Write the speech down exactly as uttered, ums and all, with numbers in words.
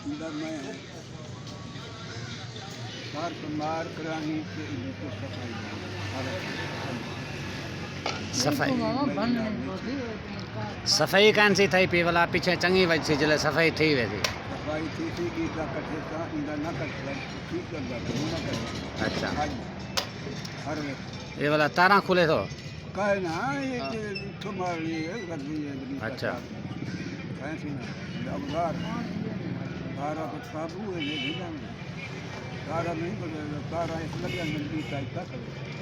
اندر میں سر بیمار کراہیں تے ایں کوں صفائی ݙیوݨ۔ صفائی۔ صفائی کائنی سی تھئی پئی، ولا پچھے چنڳی وڄسی، جلے صفائی تھی ویسی۔ صفائی تھی سی، ݙیسا کٹھے ساں، ایندا نہ کٹھے، ٹھیک کردا، نہ کردا۔ اچھا۔ ہر وقت۔ اے ولا تاراں کھلے تھو؟ کائے نہ، اے تے اتھوں مار لی ہے، گردی ہے، گردی اچھا۔ کائے سی نہ، ابزار۔ تارا کچھ قابو ہے، نہیں، نہیں۔ تارا نہیں بدلے، تارا اس لگے، نہیں، نہیں، نہیں۔